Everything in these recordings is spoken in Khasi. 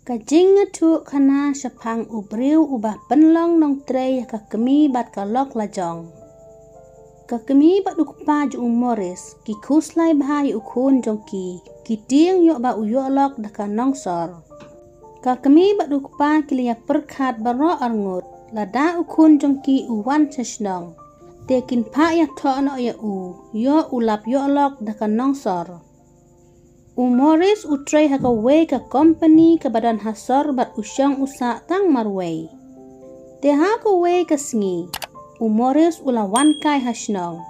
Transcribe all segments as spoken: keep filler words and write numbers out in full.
Ka jingïathuhkhana shaphang u briew uba pynlong nongtrei ïa ka kmie bad ka lok lajong. Ka kmie bad u kpa jong u Morris ki khuslai bha ïa u khun jong ki, ki tieng ïoh ba u ïoh lok da ka nongsor. Ka kmie bad u kpa ki la ïa pyrkhat baroh arngut, lada u khun jong ki u wan sha shnong, te kin phah ïathoh noh ïa u, ïoh u lap ïoh lok da ka nongsor. U Morris u trei ha kawei ka kompani kaba don ha sor bad u shong u sah tang marwei. Te ha kawei ka sngi, u Morris u la wan kai ha shnong.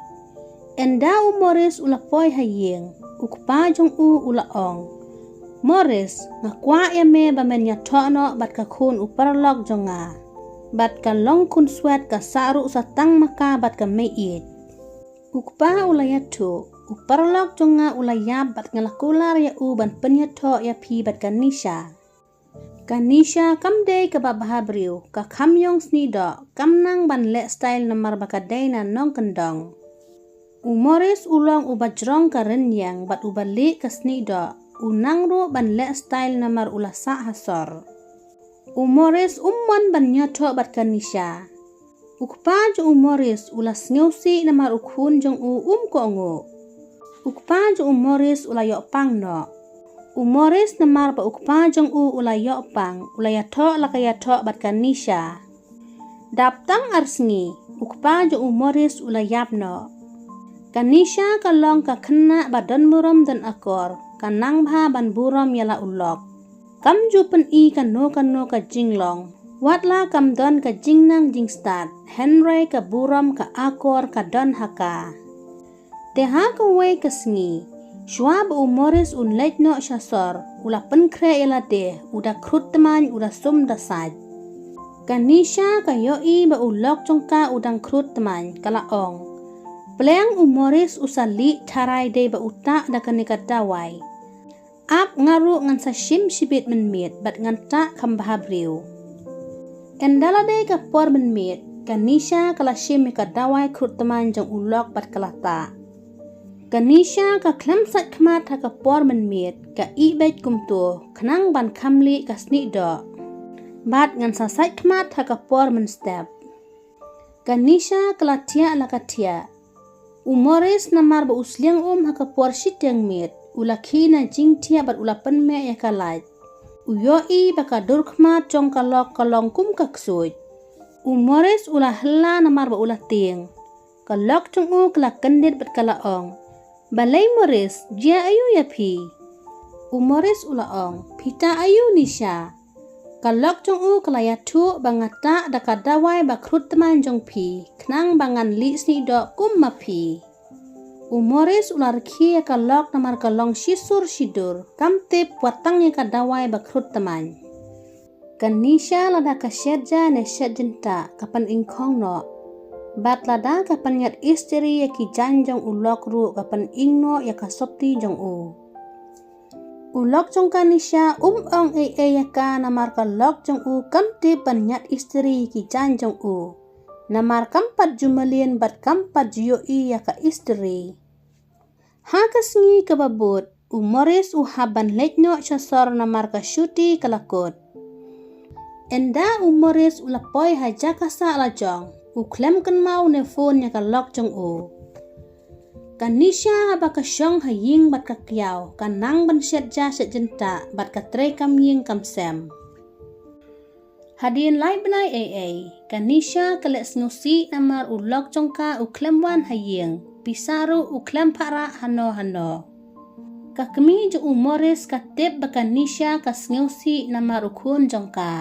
Ynda u Morris u la poi ha ïing, u kpa jong u u la ong, "Morris, nga kwah ïa me ba men ïathoh noh bad ka khun u paralok jong nga. Bad ka long khun swet ka sah ruh sa tang ma ka bad ka mei ïeit." U kpa u la ïathuh, "U paralok jong nga u la ïap bad nga la kular ïa u ban pynïathoh ïa phi bad ka Nisha." Ka Nisha kam dei kaba bha briew, ka kham ïong snieh doh, kam nang ban leh style namar ba ka dei na nongkyndong. U Morris u long uba jrong ka rynïeng bad uba lieh ka snieh doh, u nang ruh ban leh style namar u la sah ha sor. U Morris um mon ban ïathoh bad ka Nisha. U kpa jong u Morris u la sngewsih namar u khun jong u um kohnguh. U kpa jong u Morris u la ïoh pang noh. U Morris namar ba u kpa jong u u la ïoh pang, u la ïathoh la ka ïathoh bad ka Nisha. Dap tang ar sngi, u kpa jong u Morris u la ïap noh. Ka Nisha ka long ka khynnah ba don burom don akor, ka nang bha ban burom ïa la u lok. Kam ju pyni kano kano ka jinglong, wat la kam don ka jingnang jingstad, hynrei ka burom ka akor ka don ha ka. Te ha kawei ka sngi, shuwa ba u Morris un leit noh sha sor, u la pynkhreh ïa lade, u da khrut tmaiñ, u da sum da sait. Ka Nisha ka ïohi ba u lok jong ka u dang khrut tmaiñ, ka la ong, "Pliang u Morris u sa lieh tharai dei ba u tah da kane ka dawai. Ap nga ruh ngan sa shim shibit mynmiet bad ngan tah kham bha briew." Ynda la dei ka por mynmiet, ka Nisha ka la shim ïa ka dawai khrut tmaiñ jong u lok bad ka la tah. Ka Nisha ka khlem sait khmat ha ka por mynmiet, ka ïeh beit kumto, khnang ban kham lieh ka snieh doh. Bad ngan sa sait khmat ha ka por mynstep. Ka Nisha ka la thiah la ka thiah. U Morris namar ba u sliang um ha ka por shiteng miet, u la khie na jingthiah bad u la pynmeh ïa ka light. U ïohi ba ka dur khmat jong ka lok ka long kum ka ksuid. U Morris u la hylla namar ba u la tieng. Ka lok jong u ka la kyndit bad ka la ong, "Balei Morris, jia aïu ïa phi?" U Morris u la ong, "Phi tah aïu Nisha?" Ka lok jong u ka la ïathuh ba nga tah da ka dawai ba khrut tmaiñ jong phi, khnang ba ngan lieh snieh doh kum ma phi. U Morris u la rkhie ïa ka lok namar ka long shisur shidur, kam tip wat tang ïa ka dawai ba khrut tmaiñ. Ka Nisha lada ka shet ja ne shet jyntah ka pynïngkhong noh. Bad lada ka pynïat istri ïa ki jaiñ jong u lok ruh ka pynïng noh ïa ka sopti jong u. U lok jong ka Nisha um ong ei ei ïa ka namar ka lok jong u kam tip ban ñiat istri ïa ki jaiñ jong u. Namar kam pat ju mlien bad kam pat ju ïohi ïa ka istri. Ha ka sngi kaba bud, u Morris u hap ban leit noh sha sor namar ka shuti ka la kut. Ynda u Morris u la poi ha jaka sah la jong, u khlem kynmaw ne phone ïa ka lok jong u. Ka Nisha haba ka shong ha ïing bad ka kiaw, ka nang ban shet ja shet jyntah bad ka trei kam ïing kam sem. Hadien lai bnai ei ei, ka Nisha ka leh sngewsih namar u lok jong ka u khlem wan ha ïing, pisa ruh u khlem phah rah hano hano. Ka kmie jong u Morris ka tip ba ka Nisha ka sngewsih namar u khun jong ka.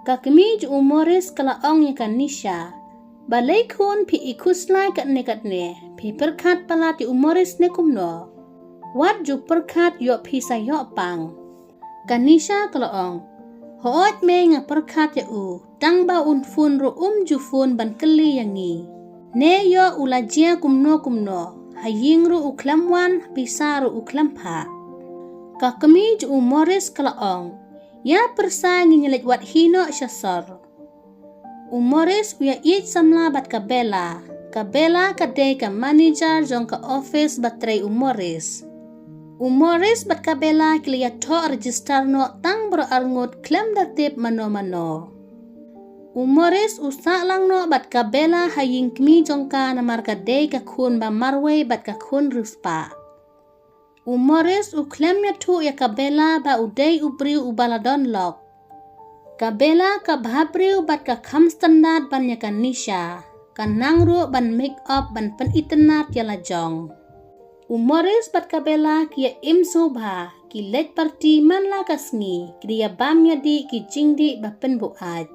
Ka kmie jong u Morris ka la ong ïa ka Nisha, "Balei khun phi i khuslai katne katne, phi pyrkhat palat ïa u Morris ne kumno? Wat ju pyrkhat, ïoh phi sa ïoh pang." Ka Nisha ka la ong, "Hooid mei, nga pyrkhat ïa u, tang ba un phone ruh um ju phone ban kylli ïa ngi. Ne ïoh u la jia kumno kumno, ha ïing ruh u khlem wan, pisa ruh u khlem phah." Ka kmie jong u Morris ka la ong, "Ïa pyrsa, ngin ïa leit wad hi noh sha sor." U Morris u ïa ïeit samla bad ka Bella. Ka Bella ka dei ka manager jong ka office ba trei u Morris. U Morris bad ka Bella ki la ïathoh register noh tang baroh arngut khlem da tip mano mano. U Morris u sah lang noh bad ka Bella ha ïing kmie jong ka namar ka dei ka khun ba marwei bad ka khun riewspah. U Morris u khlem ïathuh ïa ka Bella ba u dei u briew uba la don lok. Ka Bella ka bha briew bad ka kham standard ban ïa ka Nisha, ka nang ruh ban make up ban pynitynnad ïa la jong. U Morris bad ka Bella ki ïa im sngewbha, ki leit party man la ka sngi, ki da ïa bam ïa dih ki jingdih ba pynbuaid.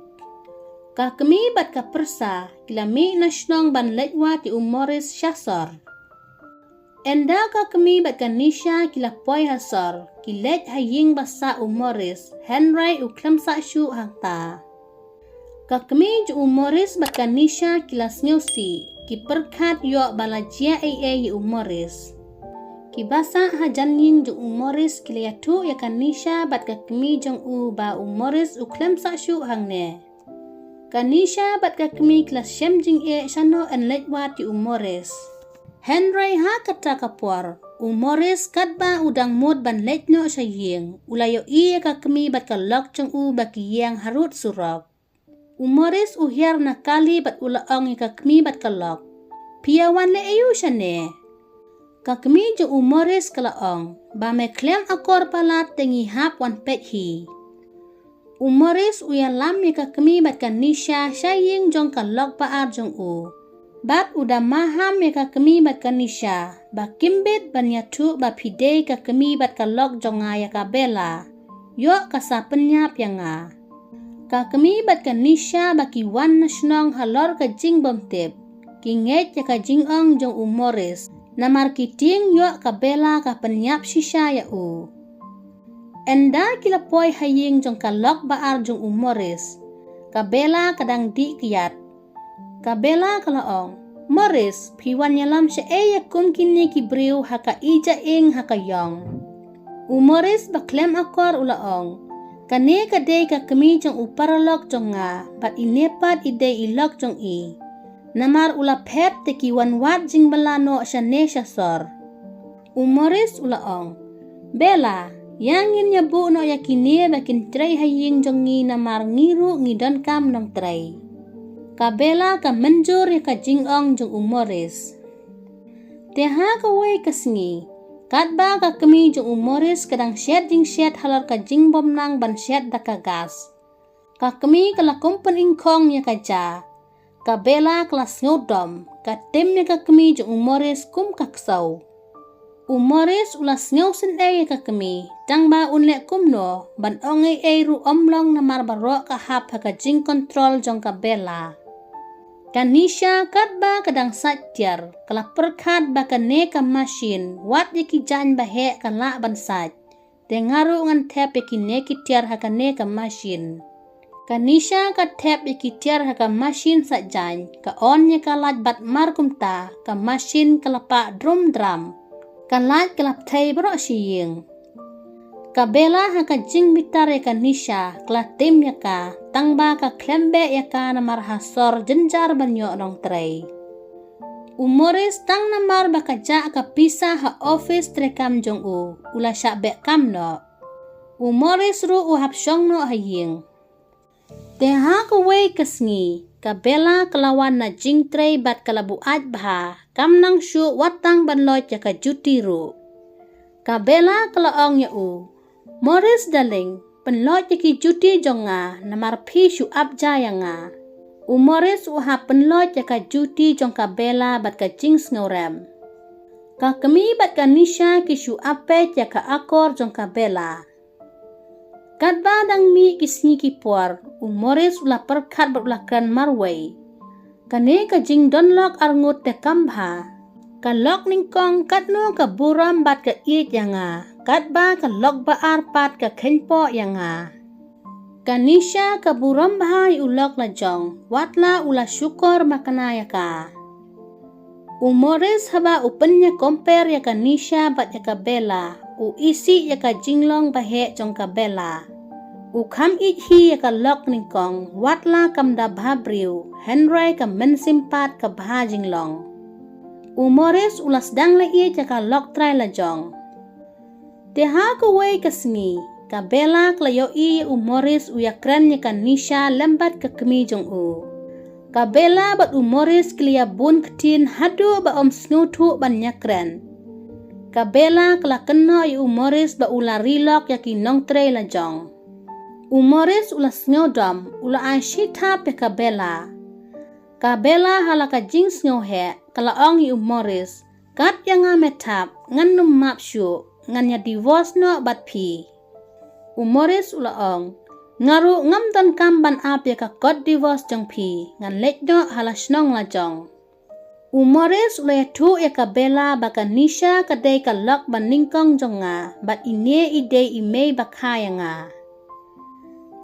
Ka kmie bad ka pyrsa ki la mih na shnong ban leit wad ïa u Morris sha sor. Ynda ka kmie bad ka Nisha ki la poi ha sor, ki leit ha ïing ba sah u Morris, hynrei u khlem sah shuh hangta. Ka kmie jong u Morris bad ka Nisha ki la sngewsih, ki pyrkhat ïoh ba la jia ei ei ïa u Morris. Ki ba sah hajan ïing jong u Morris ki la ïathuh ïa ka Nisha bad ka kmie jong u ba u Morris u khlem sah shuh hangne. Ka Nisha bad ka kmie ki la shem jingeh shano yn leit wad ïa u Morris. Hynrei ha kata ka por, u Morris katba u dang mut ban leit noh sha ïing, u la ïohi ïa ka kmie bad ka lok jong u ba ki ïeng harud surok. U Morris u hiar na kali bad u la ong ïa ka kmie bad ka lok, "Phi ïa wan leh aïu shane?" Ka kmie jong u Morris ka la ong, "Ba me khlem akor palat te ngi hap wan peit hi." U Morris u ïalam ïa ka kmie bad ka Nisha sha ïing jong ka lok ba ar jong u. Bad u da maham ïa ka kmie bad ka Nisha, ba kim bit ban ïathuh ba phi dei ka kmie bad ka lok jong nga ïa ka Bella. Ïoh ka sa pynïap ïa nga. Ka kmie bad ka Nisha ba ki wan na shnong halor ka jingbymtip, ki ngeit ïa ka jingong jong u Morris, namar ki tieng ïoh ka Bella ka pynïap shisha ïa u. Ynda ki la poi ha ïing jong ka lok ba ar jong u Morris, ka Bella ka dang dih kiad. Ka Bella ka la ong, "Morris, phi wan ïalam shaei ïa kum kine ki briew ha ka ija ing ha ka ïong?" U Morris ba khlem akor u la ong, "Kane ka dei ka kmie jong u paralok jong nga, bad ine pat i dei i lok jong i. Namar u la phet te ki wan wad jingbylla noh shane sha sor." U Morris u la ong, "Bella, ïa ngin ïa buh noh ïa kine ba kin trei ha ïing jong ngi namar ngi ruh ngi donkam nongtrei." Ka Bella ka mynjur ïa ka jingong jong u Morris. Te ha kawei ka sngi, katba ka kmie jong u Morris ka dang shet jingshet halor ka jingbymnang ban shet da ka gas, ka kmie ka la kum pyningkhong ïa ka ja. Ka Bella ka la sngewdom, ka tim ïa ka kmie jong u Morris kum ka ksew. U Morris u la sngewsynei ïa ka kmie, tang ba un leh kumno, ban ong ei ei ruh ym long namar baroh ka hap ha ka jingkontrol jong ka Bella. Ka Nisha katba ka dang sait tiar, ka la pyrkhat ba kane ka mashin, wat ïa ki jaiñ ba heh ka lah ban sait. Te nga ruh ngan thep ïa kine ki tiar ha kane ka mashin. Ka Nisha ka thep ïa ki tiar ha ka mashin sait jaiñ, ka on ïa ka lait bad mar kumta, ka mashin ka la pah drum dram. Ka lait ka la pthei baroh shi ïing. Ka Bella ha ka jingbitar ïa ka Nisha, ka la tim ïa ka, tang ba ka khlem beh ïa ka namar ha sor jynjar ban ïoh nongtrei. U Morris tang namar ba ka jah ka pisa ha office treikam jong u, u la shah beh kam noh. U Morris ruh u hap shong noh ha ïing. Te ha kawei ka sngi, ka Bella ka la wan na jingtrei bad ka la buaid bha, kam nang shuh wat tang ban loit ïa ka juti ruh. Ka Bella ka la ong ïa u, "Morris darling, pynloit ïa ki juti jong nga, namar phi shu ap ja ïa nga." U Morris u hap pynloit ïa ka juti jong ka Bella bad ka jingsngewrem. Ka kmie bad ka Nisha ki shu ap peit ïa ka akor jong ka Bella. Katba dang mih ki sngi ki por, u Morris u la pyrkhat bad u la kren marwei. Kane ka jingdon lok arngut te kam bha. Ka lok nyngkong katno ka burom bad ka ïeit ïa nga, katba ka lok ba ar pat ka kheiñpoh ïa nga. Ka Nisha ka burom bha ïa u lok la jong, wat la u la shukor makna ïa ka. U Morris haba u pynïa compare ïa ka Nisha bad ïa ka Bella, u isih ïa ka jinglong ba heh jong ka Bella. U kham ïeit hi ïa ka lok nyngkong, wat la kam da bha briew, hynrei ka mynsiem pat ka bha jinglong. U Morris u la sdang la ïeit ïa ka lok trai la jong. Te ha kawei ka sngi, ka Bella ka la ïohi ïa u Morris u ïakren ïa ka Nisha lem bad ka kmie jong u. Ka Bella bad u Morris ki la ïabun ktien haduh ba ym sngewthuh ban ïakren. Ka Bella ka la kynnoh ïa u Morris ba u la ri lok ïa ki nongtrei la jong. U Morris u la sngewdom, u la ai shi thap ïa ka Bella. Ka Bella ha la ka jingsngewheh, ka la ong ïa u Morris, kat ïa nga me thap, ngan ym map shuh, ngan ïa divorce noh bad phi. U Morris u la ong, nga ruh ngam donkam ban ap ïa ka kot divorce jong phi, ngan leit noh ha la shnong la jong. U Morris u la ïathuh ïa ka Bella ba ka Nisha ka dei ka lok ba nyngkong jong nga, bad ine i dei i mei ba kha ïa nga.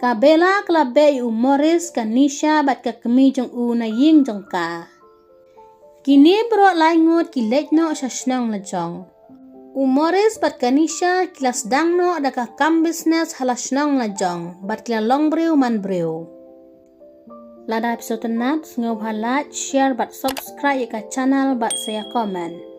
Ka Bella ka la beh ïa u Morris, ka Nisha bad ka kmie jong u na ïing jong ka. Kine baroh lai ngut ki leit noh sha shnong la jong. U Morris bad ka Nisha ki la sdang noh da ka kam business ha la shnong la jong, bad ki la long briew man briew. Lada phi sngewtynnat, sngewbha like, share bad subscribe ïa ka channel bad sa ïa comment.